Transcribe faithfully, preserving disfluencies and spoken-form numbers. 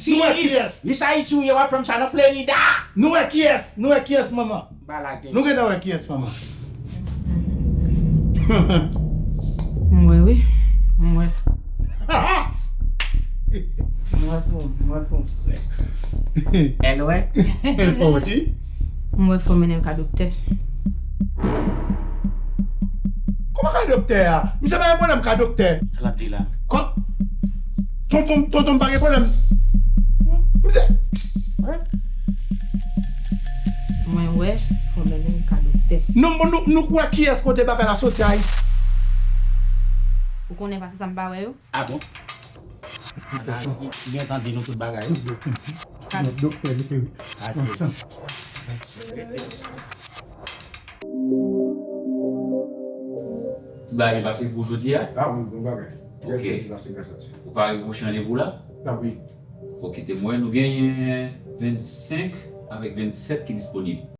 Nou wè kiyès? Li sa itchouye w ap fè m sa nan Florida. Nou wè kiyès? Nou wè kiyès, manman? Nou gentan wè kiyès, manman. M wè wi. M wè. M wè pou, m wè pou. Èl wè? Ou di? M wè fò mennen l ka doktè. Kòman ka doktè a? Misye pa gen pwoblèm ka doktè. Sa l ap di la? Kò-, tonton, tonton m pa gen pwoblèm. Misye. Mwen wè, fò mennen l ka doktè. Nou, nou, nou kwè kiyès kote bagay la soti a? Ou konnen pase sa m pa wè yo? A bon? Ata, li, li gentan di nou tout bagay. Doktè, doktè. Tout bagay byen pase pou jodi a? A wi, bon bagay. Ok. Byen pase, gras a Dye. Ou pare pou pwochen randevou la? A wi. Ok, te mwen, nou genyen vennsenk avèk vennsèt ki disponib.